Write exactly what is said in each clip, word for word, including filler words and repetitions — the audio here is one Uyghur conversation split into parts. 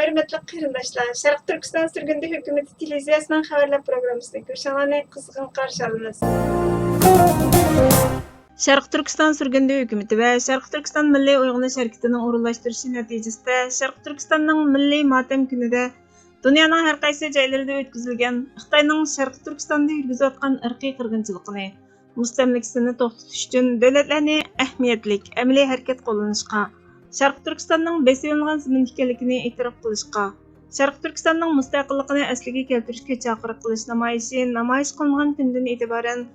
ھۆرمەتلىك قېرىنداشلار، شەرقىي تۈركىستان سۈرگۈندە ھۆكۈمىتى تېلېۋىزىيەسىنىڭ خەۋەرلەر پروگراممىسىدا كۆرۈشۈڭلارنى قىزغىن قارشى ئالىمىز. شەرقىي تۈركىستان سۈرگۈندە ھۆكۈمىتى ۋە شەرقىي تۈركىستان مىللىي ئويغىنىش ھەرىكىتىنىڭ ئورۇنلاشتۇرۇشى نەتىجىسىدە، شەرقىي تۈركىستاننىڭ مىللىي ماتەم كۈنىدە دۇنيانىڭ ھەر قايسى جايلىرىدا ئۆتكۈزۈلگەن خىتاينىڭ شەرقىي تۈركىستاندا يۈرگۈزۈۋاتقان ئىرقىي قىرغىنچىلىقىنى، مۇستەملىكىسىنى توختىتىش ئۈچۈن دۆلەتلەرنى ئەھمىيەتلىك ئەمەلىي ھەرىكەت قوللىنىشقا، شەرقىي تۈركىستاننىڭ بېسىۋېلىنغان زېمىن ئىكەنلىكىنى ئېتىراپ قىلىشقا، شەرقىي تۈركىستاننىڭ مۇستەقىللىقىنى ئەسلىگە كەلتۈرۈشكە چاقىرىق قىلىش نامايىشى نامايىش قىلىنغان كۈندىن ئېتىبارەن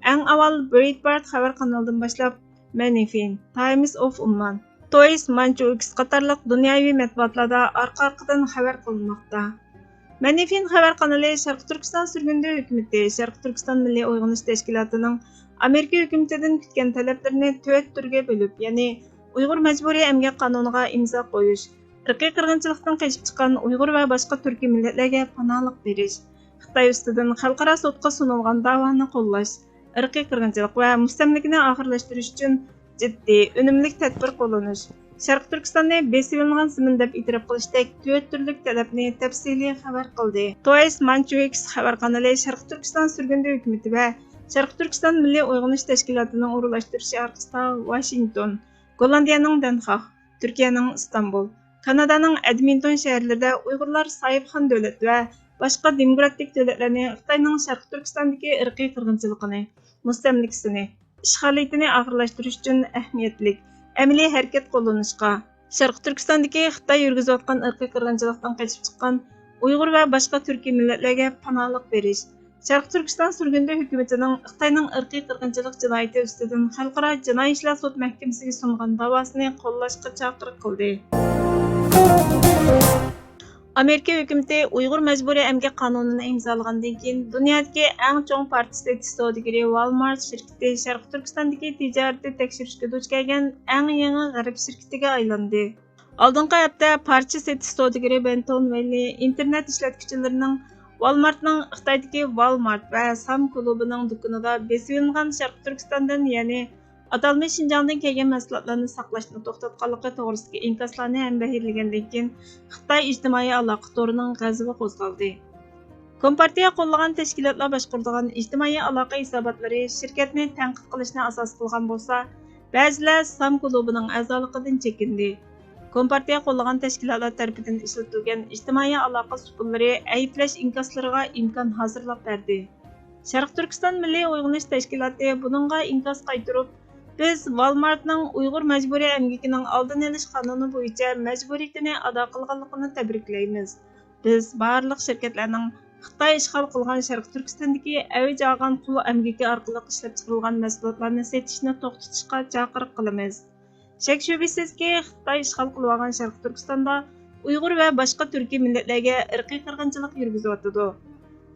ئەڭ ئاۋۋال برېيتبارت خەۋەر قانىلىدىن باشلاپ مەنىفىن، تايمس ئوف ئۇممان، تويس مانچۇكس قاتارلىق دۇنياۋى مەتبۇئاتلاردا ئارقا-ئارقىدىن خەۋەر قىلىنماقتا. مەنىفىن خەۋەر قانىلى شەرقىي تۈركىستان سۈرگۈندە ھۆكۈمىتى شەرقىي تۈركىستان مىللىي ئويغىنىش تەشكىلاتىنىڭ ئامېرىكا ھۆكۈمىتىدىن كۈتكەن تەلەپلىرىنى تۆت تۈرگە بۆلۈپ، يەنى ئۇيغۇر مەجبۇرىي ئەمگەك قانۇنىغا ئىمزا قويۇش، ئىرقىي قىرغىنچىلىقتىن قېچىپ چىققان ئۇيغۇر ۋە باشقا تۈركىي مىللەتلەرگە پاناھلىق بېرىش، خىتاي ئۈستىدىن خەلقئارا سوتقا سۇنۇلغان داۋانى قوللاش، ئىرقىي قىرغىنچىلىق ۋە مۇستەملىكىنى ئاخىرلاشتۇرۇش ئۈچۈن جىددىي، ئۈنۈملۈك تەدبىر قوللىنىش، شەرقىي تۈركىستاننى بېسىۋېلىنغان زېمىن دەپ ئېتىراپ قىلىشتەك تۆت تۈرلۈك تەلەپنى تەپسىلىي خەۋەر قىلدى. تويس مانچويكس خەۋەر قانىلى شەرقىي تۈركىستان سۈرگۈندە ھۆكۈمىتى ۋە شەرقىي تۈركىستان مىللىي ئويغىنىش تەشكىلاتىنىڭ ئورۇنلاشتۇرۇشى ئارقىسىدا ۋاشىنگتون، گوللاندىيەنىڭ دەنخاغ، تۈركىيەنىڭ ئىستانبۇل، كانادانىڭ ئەدمىنتون شەھەرلىرىدە ئۇيغۇرلار ساھىبخان دۆلەت ۋە باشقا دېموكراتىك دۆلەتلەرنى خىتاينىڭ شەرقىي تۈركىستاندىكى ئىرقىي قىرغىنچىلىقىنى، مۇستەملىكىسىنى، ئىشغالىيىتىنى ئاخىرلاشتۇرۇش ئۈچۈن ئەھمىيەتلىك ئەمەلىي ھەرىكەت قوللىنىشقا، شەرقىي تۈركىستاندىكى خىتاي يۈرگۈزۈۋاتقان ئىرقىي قىرغىنچىلىقتىن قېچىپ چىققان ئۇيغۇر ۋە باشقا تۈركىي مىللەتلەرگە پاناھلىق بېرىش، شەرقىي تۈركىستان سۈرگۈندە ھۆكۈمىتىنىڭ خىتاينىڭ ئىرقىي قىرغىنچىلىق جىنايىتى ئۈستىدىن خەلقئارا جىنايى ئىشلار سوت مەھكىمىسىگە سۇنغان داۋاسىنى قوللاشقا چاقىرىق قىلدى. ئامېرىكا ھۆكۈمىتى ئۇيغۇر مەجبۇرىي ئەمگەك قانۇنىنى ئىمزالىغاندىن كېيىن، دۇنيادىكى ئەڭ چوڭ پارچە سېتىش سودىگىرى ۋالمارت شىركىتى شەرقىي تۈركىستاندىكى تىجارىتى تەكشۈرۈشكە دۇچ كەلگەن ئەڭ يېڭى غەرب شىركىتىگە ئايلاندى. ئالدىنقى ھەپتە پارچە سېتىش سودىگىرى بېنتون ۋېللى ئىنتېرنېت ئىشلەتكۈچىلىرىنىڭ ۋالمارتنىڭ خىتايدىكى ۋالمارت ۋە سام كۇلۇبىنىڭ دۇكىنىدا بېسىۋېلىنغان شەرقىي تۈركىستاندىن، يەنى ئاتالمىش شىنجاڭدىن كەلگەن مەھسۇلاتلارنى ساقلاشنى توختاتقانلىقى توغرىسىدىكى ئىنكاسلارنى ھەمبەھىرلىگەندىن كېيىن، خىتاي ئىجتىمائىي ئالاقە تورىنىڭ غەزىپى قوزغالدى. كومپارتىيە قوللىغان تەشكىلاتلار باشقۇرىدىغان ئىجتىمائىي ئالاقە ھېساباتلىرى شىركەتنى تەنقىد قىلىشنى ئاساس قىلغان بولسا، بەزىلەر سام كۇلۇبىنىڭ ئەزالىقىدىن چېكىندى. كومپارتىيە قوللىغان تەشكىلاتلار تەرىپىدىن ئىشلىتىلگەن ئىجتىمائىي ئالاقە ئۇسۇللىرى ئەيىبلەش ئىنكاسلىرىغا ئىمكان ھازىرلاپ بەردى. شەرقىي تۈركىستان مىللىي ئويغىنىش تەشكىلاتى بۇنىڭغا ئىنكاس قايتۇرۇپ، بىز ۋالمارتنىڭ ئۇيغۇر مەجبۇرىي ئەمگىكىنىڭ ئالدىنى ئېلىش قانۇنى بويىچە مەجبۇرىيىتىنى ئادا قىلغانلىقىنى تەبرىكلەيمىز. بىز بارلىق شىركەتلەرنىڭ خىتاي ئىشغال قىلغان شەرقىي تۈركىستاندىكى ئەۋج ئالغان قۇل ئەمگىكى ئارقىلىق ئىشلەپچىقىرىلغان مەھسۇلاتلارنى سېتىشنى توختىتىشقا چاقىرىق قىلىمىز. شەك-شۈبھىسىزكى، خىتاي ئىشغال قىلىۋالغان شەرقىي تۈركىستاندا ئۇيغۇر ۋە باشقا تۈركىي مىللەتلەرگە ئىرقىي قىرغىنچىلىق يۈرگۈزۈۋاتىدۇ.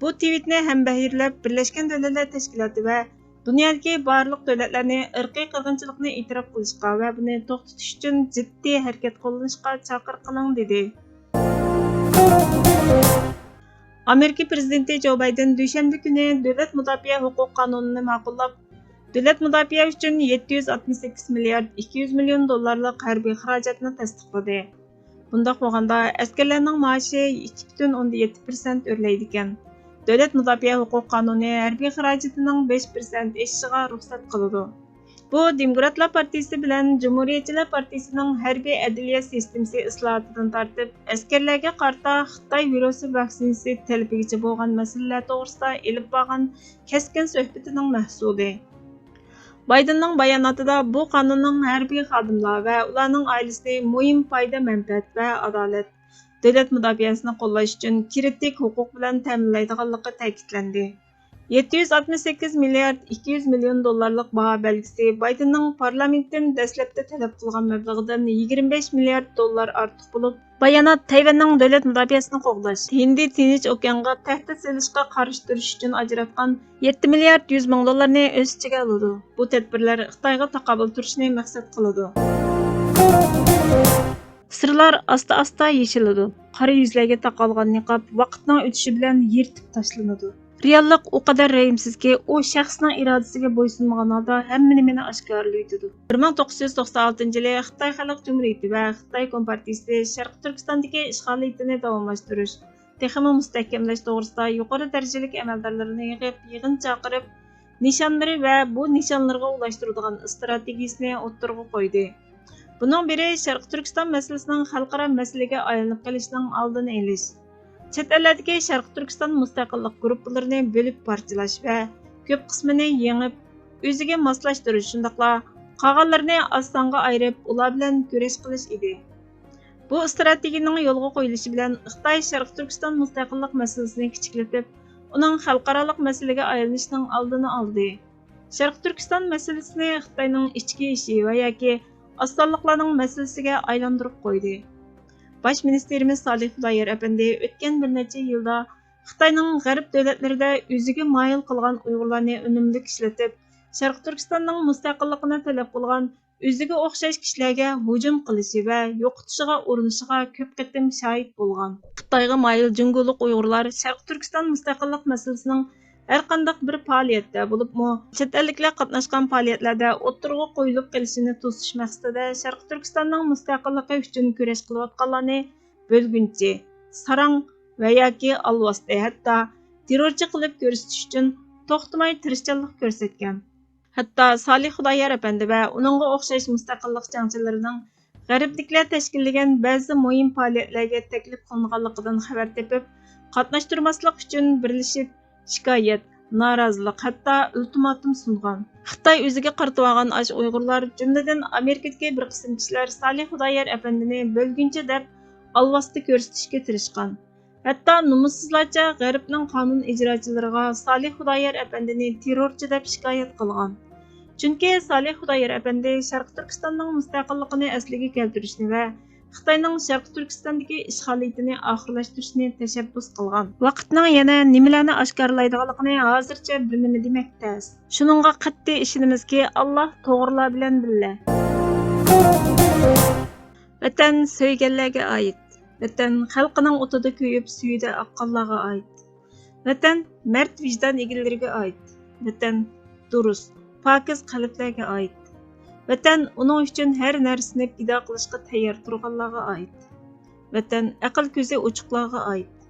بۇ تىۋىتنى ھەمبەھىرلەپ، بىرلەشكەن دۆلەتلەر تەشكىلاتى ۋە دۇنيادىكى بارلىق دۆلەتلەرنى ئىرقىي قىرغىنچىلىقنى ئېتىراپ قىلىشقا ۋە بۇنى توختىتىش ئۈچۈن جىددىي ھەرىكەت قوللىنىشقا چاقىرىق قىلىڭ، دېدى. ئامېرىكا پىرېزىدېنتى جو بايدېن دۈشەنبە كۈنى دۆلەت مۇداپىئە ھوقۇق قانۇنىنى ماقۇللاپ، دۆلەت مۇداپىئە ئۈچۈن يەتتە يۈز ئاتمىش سەككىز مىليارد ئىككى يۈز مىليون دوللارلىق ھەربىي خىراجەتنى تەستىقلىدى. بۇنداق بولغاندا، ئەسكەرلەرنىڭ مائاشى ئىككى پۈتۈن ئوندىن يەتتە پىرسەنت ئۆرلەيدىكەن. دۆلەت مۇداپىئە ھوقۇق قانۇنى ھەربىي خىراجىتىنىڭ بەش پىرسەنت ئېشىشىغا رۇخسەت قىلىدۇ. بۇ دېموكراتلار پارتىيىسى بىلەن جۇمھۇرىيەتچىلەر پارتىيىسىنىڭ ھەربىي ئەدلىيە سىستېمىسى ئىسلاھاتىدىن تارتىپ، ئەسكەرلەرگە قارىتا خىتاي ۋىرۇسى ۋاكسىنىسى تەلىپىگىچە بولغان مەسىلىلەر توغرىسىدا ئېلىپ بارغان كەسكىن سۆھبىتىنىڭ مەھسۇلى. بايدېننىڭ باياناتىدا بۇ قانۇننىڭ ھەربىي خادىملار ۋە ئۇلارنىڭ ئائىلىسىنى مۇھىم پايدا، مەنپەئەت ۋە ئادالەت، دۆلەت مۇداپىئەسىنى قوللاش ئۈچۈن كىرىتىك ھوقۇق بىلەن تەمىنلەيدىغانلىقى تەكىتلەندى. يەتتە يۈز ئاتمىش سەككىز مىليارد ئىككى يۈز مىليون دوللارلىق باھا بەلگىسى بايدېننىڭ پارلامېنتتىن دەسلەپتە تەلەپ قىلغان مەبلىغىدىن يىگىرمە بەش مىليارد دوللار ئارتۇق بولۇپ، بايانات تەيۋەننىڭ دۆلەت مۇداپىئەسىنى قوغداش، ھىندى تىنچ ئوكيانغا تەھدىت سېلىشقا قارشى تۇرۇش ئۈچۈن ئاجراتقان يەتتە مىليارد يۈز مىڭ دوللارنى ئۆز ئىچىگە ئالىدۇ. بۇ تەدبىرلەر خىتايغا تاقابىل تۇرۇشنى مەقسەت قىلىدۇ. سىرلار ئاستا-ئاستا يېشىلىدۇ. قارا يۈزلەرگە تاقالغان نىقاب ۋاقىتنىڭ ئۆتۈشى بىلەن يىرتىپ تاشلىنىدۇ. رېئاللىق ئۇ قەدەر رەھىمسىزكى، ئۇ شەخسنىڭ ئىرادىسىگە بويسۇنمىغان ھالدا ھەممە نېمىنى ئاشكارىلىۋېتىدۇ. بىر مىڭ توققۇز يۈز توقسان ئالتىنچى يىلى خىتاي خەلق جۇمھۇرىيىتى ۋە خىتاي كومپارتىيىسى شەرقىي تۈركىستاندىكى ئىشغالىيىتىنى داۋاملاشتۇرۇش، تېخىمۇ مۇستەھكەملەش توغرىسىدا يۇقىرى دەرىجىلىك ئەمەلدارلىرىنى يىغىپ، يىغىن چاقىرىپ، نىشانلىرى ۋە بۇ نىشانلىرىغا ئۇلاشتۇرىدىغان ئىستراتېگىيىسىنى ئوتتۇرىغا قويدى. بۇنىڭ بىرى شەرقىي تۈركىستان مەسىلىسىنىڭ خەلقئارا مەسىلىگە ئايلىنىپ قېلىشىنىڭ ئالدىنى ئېلىش. چەت ئەللەردىكى شەرقىي تۈركىستان مۇستەقىللىق گۇرۇپپىلىرىنى بۆلۈپ پارچىلاش ۋە كۆپ قىسمىنى يېڭىپ، ئۆزىگە ماسلاشتۇرۇش، شۇنداقلا قالغانلىرىنى ئاز سانغا ئايرىپ، ئۇلار بىلەن كۈرەش قىلىش ئىدى. بۇ ئىستراتېگىيىنىڭ يولغا قويۇلۇشى بىلەن خىتاي شەرقىي تۈركىستان مۇستەقىللىق مەسىلىسىنى كىچىكلىتىپ، ئۇنىڭ خەلقئارالىق مەسىلىگە ئايلىنىشىنىڭ ئالدىنى ئالدى. شەرقىي تۈركىستان مەسىلىسىنى خىتاينىڭ ئىچكى ئىشى ۋە ياكى ئاز سانلىقلارنىڭ مەسىلىسىگە ئايلاندۇرۇپ قويدى. باش مىنىستىرىمىز سالىھ خۇدايار ئەپەندى ئۆتكەن بىر نەچچە يىلدا خىتاينىڭ غەرب دۆلەتلىرىدە ئۆزىگە مايىل قىلغان ئۇيغۇرلارنى ئۈنۈملۈك ئىشلىتىپ، شەرقىي تۈركىستاننىڭ مۇستەقىللىقىنى تەلەپ قىلغان ئۆزىگە ئوخشاش كىشىلەرگە ھۇجۇم قىلىشى ۋە يوقىتىشىغا ئۇرۇنۇشىغا كۆپ قېتىم شاھىت بولغان. خىتايغا مايىل جۇڭگولۇق ئۇيغۇرلار شەرقىي تۈركىستان مۇستەقىللىق مەسىلىسىنىڭ ھەر قانداق بىر پائالىيەتتە بولۇپمۇ، چەت ئەللىكلەر قاتناشقان پائالىيەتلەردە ئوتتۇرىغا قويۇلۇپ قېلىشىنى توسۇش مەقسىتىدە شەرقىي تۈركىستاننىڭ مۇستەقىللىقى ئۈچۈن كۈرەش قىلىۋاتقانلارنى بۆلگۈنچى، ساراڭ ۋە ياكى ئالۋاستى، ھەتتا تېررورچى قىلىپ كۆرسىتىش ئۈچۈن توختىماي تىرىشچانلىق كۆرسەتكەن. ھەتتا سالىھ خۇدايار ئەپەندى ۋە ئۇنىڭغا ئوخشاش مۇستەقىللىق جەڭچىلىرىنىڭ غەربلىكلەر تەشكىللىگەن بەزى مۇھىم پائالىيەتلەرگە تەكلىپ قىلىنغانلىقىدىن خەۋەر تېپىپ، قاتناشتۇرماسلىق ئۈچۈن بىرلىشىپ شىكايەت، نارازىلىق، ھەتتا ئۇلتىماتوم سۇنغان. خىتاي ئۆزىگە قارىتىۋالغان ئاشۇ ئۇيغۇرلار، جۈملىدىن ئامېرىكىدىكى بىر قىسىم كىشىلەر سالىھ خۇدايار ئەپەندىنى بۆلگۈنچى دەپ ئالۋاستى كۆرسىتىشكە تىرىشقان. ھەتتا نومۇسسىزلارچە غەربنىڭ قانۇن ئىجراچىلىرىغا سالىھ خۇدايار ئەپەندىنى تېررورچى دەپ شىكايەت قىلغان. چۈنكى سالىھ خۇدايار ئەپەندى شەرقىي تۈركىستاننىڭ مۇستەقىللىقىنى ئەسلىگە كەلتۈرۈشنى ۋە خىتاينىڭ شەرقىي تۈركىستاندىكى ئىشغالىيىتىنى ئاخىرلاشتۇرۇشنى تەشەببۇس قىلغان. ۋاقىتنىڭ يەنە نېمىلەرنى ئاشكارىلايدىغانلىقىنى ھازىرچە بىر نېمە دېمەك تەس. شۇنىڭغا قەتئىي ئىشىنىمىزكى، ئاللا توغرىلار بىلەن بىللە. ۋەتەن سۆيگەنلەرگە ئائىت. ۋەتەن خەلقىنىڭ ئوتىدا كۆيۈپ، سۈيىدە ئاققانلارغا ئائىت. ۋەتەن مەرد ۋىجدان ئىگىلىرىگە ئائىت. ۋەتەن دۇرۇس، پاكىز قەلبلەرگە ئائىت. ۋەتەن ئۇنىڭ ئۈچۈن ھەر نەرسىنى پىدا قىلىشقا تەييار تۇرغانلارغا ئائىت. ۋەتەن ئەقىل كۆزى ئوچۇقلارغا ئائىت.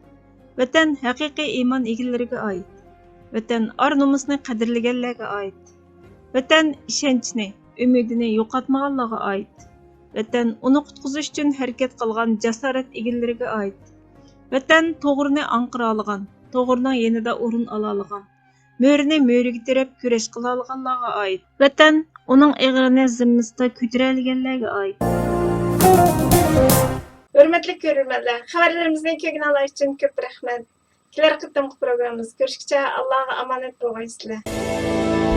ۋەتەن ھەقىقىي ئىمان ئىگىلىرىگە ئائىت. ۋەتەن ئار-نومۇسنى قەدىرلىگەنلەرگە ئائىت. ۋەتەن ئىشەنچنى، ئۈمىدىنى يوقاتمىغانلارغا ئائىت. ۋەتەن ئۇنى قۇتقۇزۇش ئۈچۈن ھەرىكەت قىلغان جاسارەت ئىگىلىرىگە ئائىت. ۋەتەن توغرىنى ئاڭقىرالىغان، توغرىنىڭ يېنىدا ئورۇن ئالالىغان، مۆرىنى مۆرىگە تىرەپ كۈرەش قىلالىغانلارغا ئائىت. ۋەتەن ئۇنىڭ ئېغىرىنى زىممىسىدا كۆتۈرەلىگەنلەرگە ئائىت. ھۆرمەتلىك كۆرۈرمەنلەر، خەۋەرلىرىمىزنى كۆرگىنىڭلار ئۈچۈن كۆپ رەھمەت. كېلەر قېتىمقى پروگراممىمىزدا كۆرۈشكىچە ئاللاغا ئامانەت بولغايسىلەر.